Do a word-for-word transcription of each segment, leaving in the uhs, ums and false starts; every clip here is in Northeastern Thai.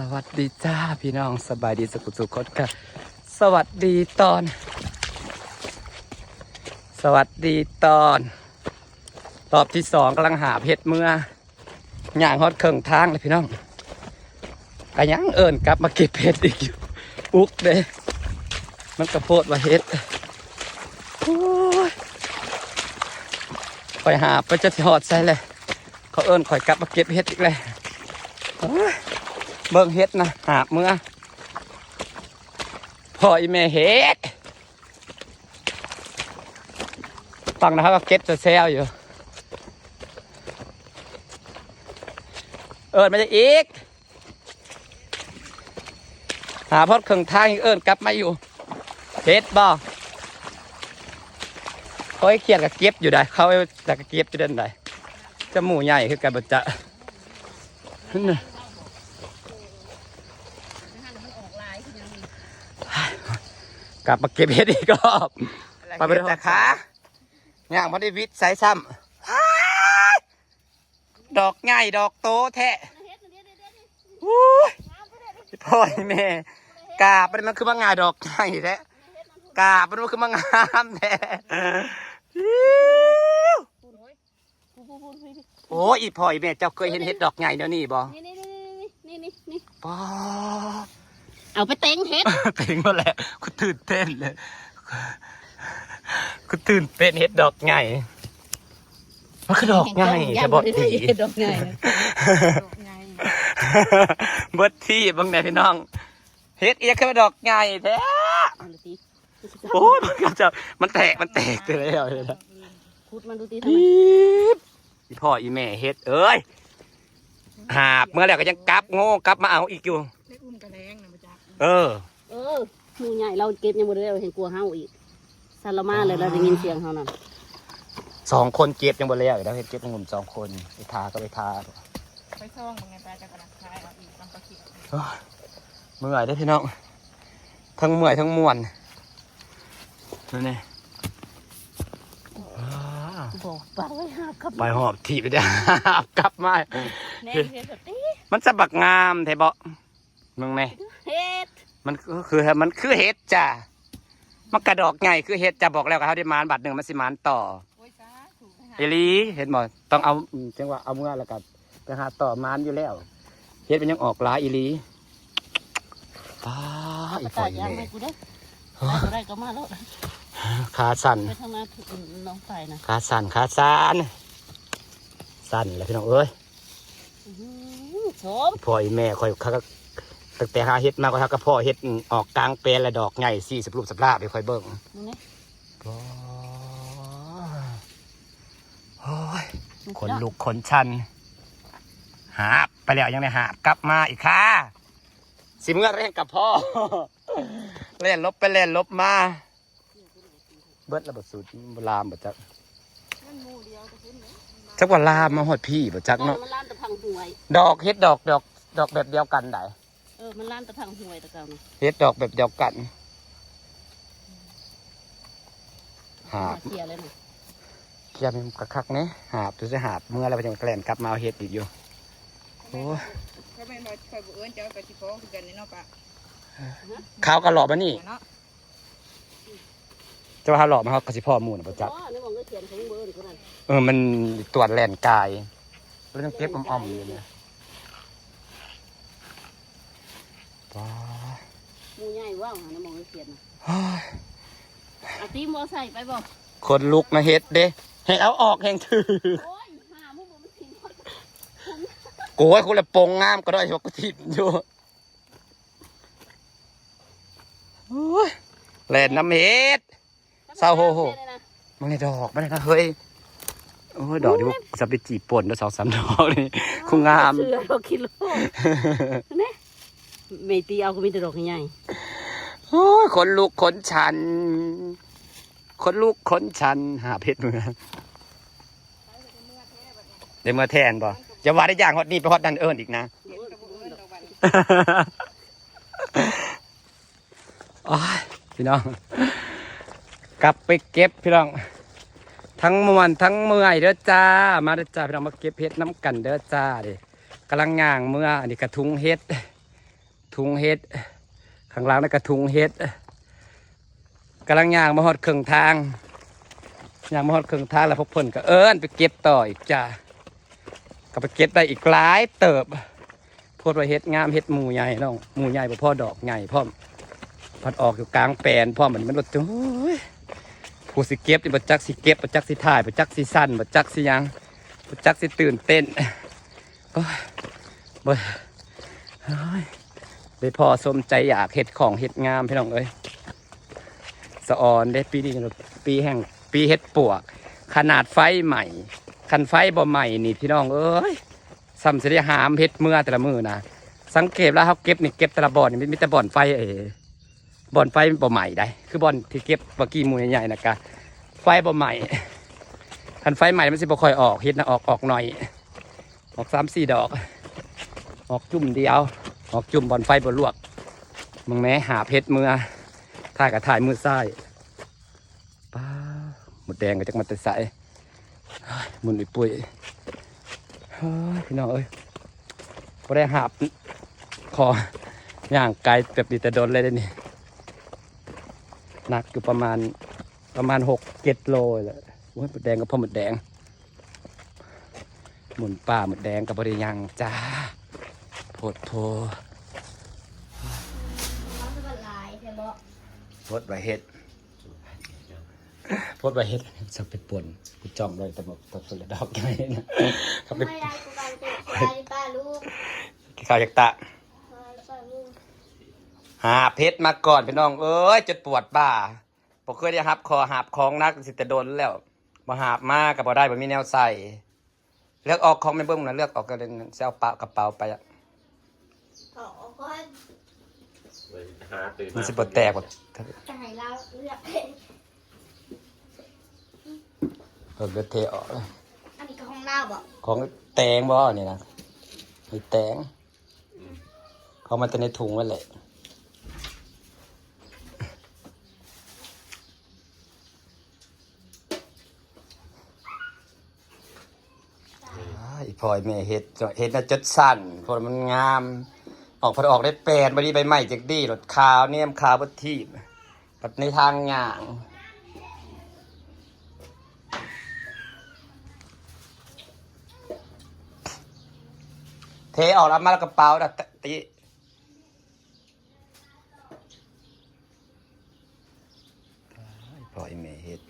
สวัสดีจ้าพี่น้อง สบายดีสุขสุขคนค่ะ สวัสดีตอน สวัสดีตอน รอบที่สองกำลังหาเห็ดเมือย่างฮอดเคิ่งทางเลยพี่น้อง ก็ยังเอิ้นกลับมาเก็บเห็ดอีกอยู่ อุกเด้ มันกะโพดว่าเห็ด โอ้ย ข่อยหาไปจะสิฮอดไสเลย เขาเอิ้นข่อยกลับมาเก็บเห็ดอีกแล้ว โอ้ย เบิ่งเห็ดนะ หาบเมือ พ่ออีแม่เห็ด ฟังนะเขาก็เก็บแซวๆอยู่ เอิ้นมาจะอีก หาพอดเคิ่งทางอีกเอิ้นกลับมาอยู่ เห็ดบ่ เขาให้เขียดกับเก็บอยู่ได้ เขาแต่ก็เก็บอยู่ได้ได จะหมู่ใหญ่คือกันบ่จะ กลับมาเก็บเห็ดอีกรอบ ไปไปเถอะค่ะ ย่างบ่ได้วิดไสซ้ำ ดอกใหญ่ดอกโตแท้ อู้ย พ่อแม่ กาบมัน มันคือมางาดอกใหญ่แท้ กาบมัน มันคือมางามแท้ อิ๊ว พูดพูดพูดพูด โอ้ย อีพ่ออีแม่ เจ้าเคยเห็นเห็ดดอกใหญ่แนวนี้บ่ นี่นี่นี่นี่นี่นี่นี่ ป๊าด เอาไปเต็งเห็ด เต็งมาแหละ กูตื่นเต้นเลย กูตื่นเต้นเห็ดดอกใหญ่ มันคือดอกใหญ่ ยัง แต่บ่ ยังบ่ได้ ตี เห็ดดอกใหญ่ ดอกใหญ่ เบิดที่เบิ่งแหน่พี่น้อง เห็ดเอียงคือดอกใหญ่แท้ เอาละติ โอ้ย มันก็จะ มันแตก มันแตกไปแล้วเลยนะ ขุดมันดูติ ปี๊บ อีพ่ออีแม่เห็ดเอ้ย หาบเมือแล้วก็ยังกลับโง่กลับมาเอาอีกอยู่ ได้อุ้มกระแลงนะบ่จ๊ะ เออ เออ หมู่ใหญ่เราเก็บยังบ่ได้ เห็นกลัวเฮาอีก ซาลามาเลย เราได้ยินเสียงเฮานั่น สองคนเก็บยังบ่แล้วอีกแล้ว เห็ดเก็บองุ่นสองคน ไปทาก็ไปทา ไปซ่องมึงไง ไปจะกระดักทายเอาอีก ต้องกระเขียน โอ้ย เมื่อยเด้อพี่น้อง ทั้งเมื่อยทั้งม่วน นั่นนี่ บอกไปหากับ ไปหอบถีบไปเด้อ กลับมา แน่เห็นแบบนี้ มันสะบักงามแท้บ่ มึงแม่ เห็ด มันคือ มันคือเห็ดจ้ะ มันกะดอกใหญ่คือเห็ดจ้ะ บอกแล้วก็เขาได้หมานบาทหนึ่งมันสิหมานต่อ โอ้ย สาธุนะคะ อีหลี เห็นบ่ ต้องเอา อืม จังหวะเอาเมือแล้วก็ไปหาต่อหมานอยู่แล้ว เห็ดมันยังออกหลายอีหลี ป๊าด อีพ่ออีแม่ เอาไปตากยางให้กูเด้อ ฮะ ได้ก็ได้ก็มาแล้ว ขาสั่น ไปทางนั้น อืม น้องไปนะ ขาสั่น ขาสั่น สั่นแล้วพี่น้องเอ้ย อื้อหือ ชม พ่ออีแม่ข่อย เขาก็ ตั้งแต่หาเห็ดมาก็หากับพ่อเห็ดออกกลางแปลงและดอกใหญ่สี่สิบรูปสำราบให้ข่อยเบิ่ง มึงนี่ โอ้ย ขนลุกขนชัน หาบไปแล้วยังได้หาบกลับมาอีกค่ะ สิเมือเร่งกับพ่อ แล่นหลบไปแล่นหลบมา เบิดแล้วบ่สุด บ่ลามบ่จัก มันหมู่เดียวแต่คุณเนี่ย จักว่าลามมาฮอดพี่บ่จักเนาะ มันลามแต่พังหวย ดอกเห็ดดอก ดอก ดอกแบบเดียวกันได เออ มันลามแต่พังหวยแต่เก่านะ เห็ดดอกแบบเดียวกัน หาบ เคลียร์เลยนะ เคลียร์มันคักๆนี่ หาบ ดูสิหาบ เมือแล้วยังแล่นกลับมาเอาเห็ดอีกอยู่ โอ้ย ถ้าแม่นว่าข่อยบ่เอิ้นเจ้าก็สิฟ้องคือกันนี่เนาะปะ เขาก็หลอกมานี่ เนาะ จะว่าเขาหลอกมาเขาก็สิพ่อหมู่น่ะบ่จัก อ๋อ นี่มองก็เขียนของเบอร์กูนั่น เออ มันตรวจแล่นกาย แล้วยังเก็บอ่อมๆอยู่เนี่ย ว้า หมู่ใหญ่ว่าวหาน้ำมองเขียนน่ะ เฮ้ย เอาตีมอใส่ไปบ่ คนลุกนะเห็ดเด้ ให้เอาออกแห่งถือ โอ้ย หามึงบ่มันสิ โอ้ย คุณละปงงามก็ได้ ว่ากูถิ่มอยู่ โอ้ย แล่นน้ำเห็ด เศร้าโหโห มันในดอก มันในนะ เฮ้ย โอ้ย ดอกที่พวกจะไปจีบป่นแล้วสองสามดอกนี่ คงงาม เสือดอกคิโล นี่ ไม่ตีเอาก็มีแต่ดอกใหญ่ โอ้ย ขนลุกขนชัน ขนลุกขนชัน หาเห็ดเมือ ได้เมือแทนบ่ จะว่าได้ย่างฮอดนี่ไปฮอดนั่นเอิ้นอีกนะ โอ้ย พี่น้อง กลับไปเก็บพี่น้อง ทั้งม่วนทั้งเมื่อยเด้อจ้า มาเด้อจ้าพี่น้อง มาเก็บเห็ดน้ำกันเด้อจ้า เด้ กำลังย่างเมือ อันนี้กระทุงเห็ด ถุงเห็ด ข้างหลังนั่นก็ถุงเห็ด กำลังย่างมาฮอดครึ่งทาง ย่างมาฮอดครึ่งทางแล้วพวกเพิ่นก็เอิ้นไปเก็บต่ออีกจ้า ก็ไปเก็บได้อีกหลายเติบ โพดว่าเห็ดงาม เห็ดหมู่ใหญ่น้อง หมู่ใหญ่บ่พอดอกใหญ่พร้อม พัดออกอยู่กลางแปลนพร้อม มัน มันบ่ โอ้ย ผู้สิเก็บนี่บ่จักสิเก็บ บ่จักสิถ่าย บ่จักสิสั่น บ่จักสิหยัง บ่จักสิตื่นเต้น โอ้ย บ่ โอ้ย ได้พอสมใจอยาก เห็ดของเห็ดงามพี่น้องเอ้ย สะออนเด้ ปีนี้ปีแห่ง ปีเห็ดปวก ขนาดไฟไหม้ คันไฟบ่ไหม้นี่พี่น้องเอ้ย ส่ำสิได้หามเห็ดเมือแต่ละมื้อนะ สังเกตแล้วเฮาเก็บนี่ เก็บแต่ละบ่อนนี่มีแต่บ่อนไฟ เอ บ่อนไฟมันบ่ไหม้ได้ คือบ่อนที่เก็บเมื่อกี้หมู่ใหญ่ๆนะกะ ไฟบ่ไหม้ คันไฟไหม้มันสิบ่ค่อยออก เห็ดนะออก ออกหน่อย ออกสามสี่ดอก ออกจุ่มเดียว ออกจุ่มบ่อนไฟบ่ลวก มึงแม่หาเห็ดเมือ ถ่ายก็ถ่ายมือซ้าย ป๊าด มดแดงก็จักมาแต่ไส เฮ้ย หมุนอุ้ยปุ้ย เฮ้ย พี่น้องเอ้ย บ่ได้หาบ ขอย่างไกลแบบนี้แต่โดนเลยเด้นี่ หนักอยู่ประมาณ ประมาณหกเจ็ดโลเลยแหละ โอ้ย มดแดงก็พอมดแดง หมุนป่ามดแดงก็บ่ได้ยังจ้า โพดโพ โพดว่าเห็ด โพดว่าเห็ด สักไปป่น กูจ้องเลยแต่บอกตบสุดดอกไงนะเขาไป ไม่ได้กูไปเตะไปป้าลูก กินข้าวจากตะ ไปป้าลูก หาบเห็ดมาก่อนพี่น้องเอ้ย จนปวดบ่า บ่เคยได้หาบขอหาบของหนักสิแต่โดนแล้ว บ่หาบมาก็บ่ได้ บ่มีแนวใส่ เลือกออกของแม่เบิ่งนะ เลือกออกก็เลยสิเอาปะกระเป๋าไปอะ เอาออกก่อน หาตื่น มันสิบ่แตกบ่ จะให้เราเลือก เออ เลือกเทออกเลย อันนี้ก็ของเราบ่ ของแตงบ่นี่นะ มีแตง เขามาแต่ในถุงนั่นแหละ อ้าย อีพ่อยแม่เฮ็ด เฮ็ดน่ะจดสั่น เพราะมันงาม ออกพัดออกได้แปด บ่ดีใบไม้จักดี รถขาว แนมขาว บ่ทีบ บัดในทางย่าง เทออกแล้วมาแล้วกระเป๋านะติ พ่ออีแม่เฮ็ด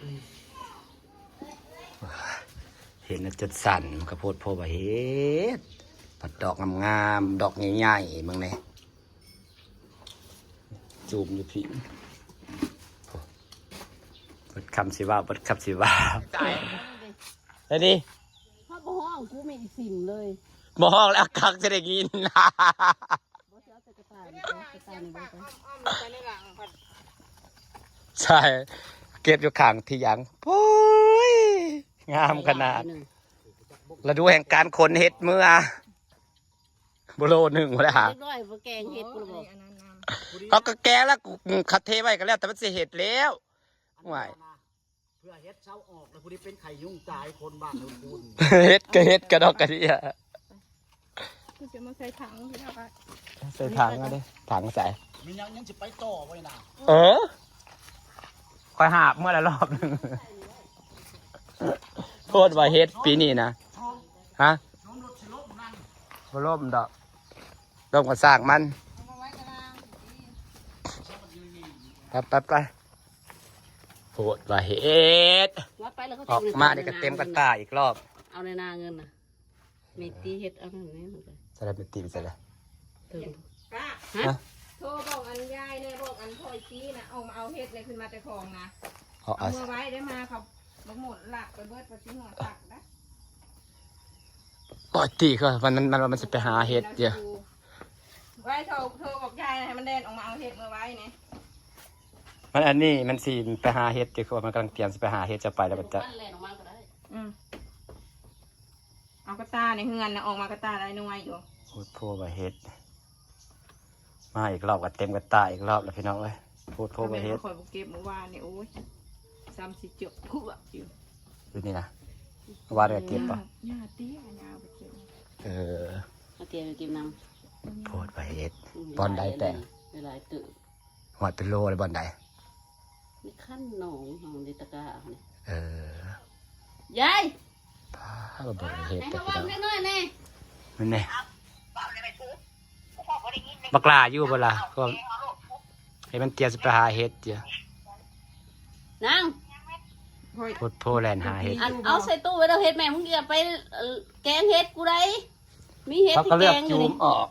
เห็นแล้วจนสั่น มันก็โพดโพว่าเฮ็ด ผัดดอกงามๆ ดอกใหญ่ๆ มึงเนี่ย จูมอยู่พี่ เบิดคำสิว่า เบิดคำสิว่า ได้ดิ เขาบ่ฮ้องกูไม่อีสิ่งเลย บ่ฮ้องแล้วคักจะได้ยิน บ่เสียแต่กระต่ายนี่ กระต่ายนี่บ่ไป ใช่ เก็บอยู่ข้างที่ยัง โอ้ย งามขนาด หนึ่ง ฤดูแห่งการขนเห็ดเมือ บ่โลหนึ่งบ่ได้หา เรียบร้อยบ่แกงเห็ดกูบอก เขาก็แกงแล้ว กูคัดเทไว้ก็แล้ว แต่มันสิเห็ดแล้ว ห่วย เพื่อเฮ็ดเซาออกแล้วผู้ที่เป็นไข้ยุงตายคนบ้านเฮาคุณ เฮ็ดก็เฮ็ดกระดอกกระเดีย กูจะมาใส่ถังพี่น้องอะ ใส่ถังเอาดิ ถังใส่ มันยัง ยังสิไปต่อไว้นะ เออ ค่อยหาบเมื่อละรอบหนึ่ง โพดว่าเฮ็ดปีนี้นะ ฮะ บ่ล่มดอก ล่มก็สร้างมัน ไปไปไป โพดว่าเฮ็ด วัดไปแล้วเขา ออกมานี่ก็เต็มกระต่ายอีกรอบ เอาในนาเงินนะ มีตีเห็ดเอาหน่อยนี่ ใส่แล้วมีตีไปใส่แล้ว ถึง ป้า ฮะ โทรบอกอันยายเนี่ย บอกอันพ่อยตีนะ ออกมาเอาเห็ดเลย ขึ้นมาแต่ของนะ เอา เอา เอาเมื่อไว้ได้มาเขาบ่หมดละ ไปเบิดไปที่หัวตักนะ ปล่อยตีเขา มัน มัน มัน มันสิไปหาเห็ดเดี๋ยว ไว้โทร โทรบอกยายให้มันแล่นออกมาเอาเห็ดเมื่อไว้เนี่ย มันอันนี้ มันสิไปหาเห็ดเดี๋ยว มันกำลังเตรียมสิไปหาเห็ด จะไปแล้วมันจะ มันแล่นออกมาก็ได้ อืม เอากระต่ายในเฮือนนะ ออกมากระต่ายได้หน่วยอยู่ โพดโพว่าเฮ็ด มาอีกรอบก็เต็มกระต่ายอีกรอบแล้วพี่น้องเอ้ย โพดโพว่าเฮ็ด ถ้าแม่นบ่ข่อยบ่เก็บเมื่อวานนี่ โอ้ย ซ้ำสิเจาะขวบอยู่ อยู่นี่นะ ว่าได้เก็บปะ หญ้าเตี้ยหญ้าไปเก็บ เออ เอาเตียงไปกินน้ำ โพดว่าเฮ็ด บ่อนใดแต่ หลายๆตึก ฮอดเป็นโลเลยบ่อนใด นี่ขั้นหนองของในตะกร้าเนี่ย เออ ยายพามาเบิ่งเฮ็ด ให้ แต่ เขา พี่ ว่า น้อง แค่น้อยแน่ นั่นแน่บักหลาอยู่บ่ล่ะก็ให้มันเตรียมสิไปหาเฮ็ดเจีย นาง เฮ้ย โพดโพแลนหาเฮ็ด อันเอาใส่ตู้ไว้แล้วเฮ็ดแม่มึงอย่าไปเอ่อแกงเฮ็ดกูได้มีเฮ็ด เขา ที่ ก็ แก เลือก งอยู่ จู นี่ มออก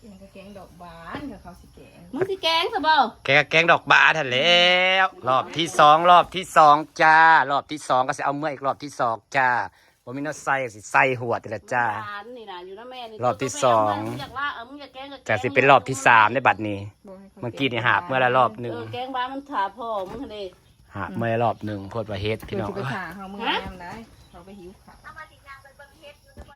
ยังก็แกงดอกบานกับเขาสิแกง มึงสิแกงซะบ่ แกงแกงดอกบานหั่นแล้วรอบที่สองรอบที่สองจ้า รอบที่สองก็สิเอาเมื่ออีกรอบที่สองจ้าบ่มีน้ำใส่ก็สิใส่หัวติละจ้า หลานนี่นะอยู่นะแม่นี่ รอบที่สอง มึงอยากละเออมึงอยากแกงก็แกง แต่สิเป็นรอบที่สามในบัดนี้ บอกให้เขา เมื่อกี้นี่หาบเมื่อละรอบหนึ่ง เออแกงบ้ามันถาพ่อมึงเลย หาบเมื่อละรอบหนึ่งโพดว่าเฮ็ดพี่ เดี๋ยว น้อง จะไปถ่าเขาเมืองน้ำได้เขาไปหิว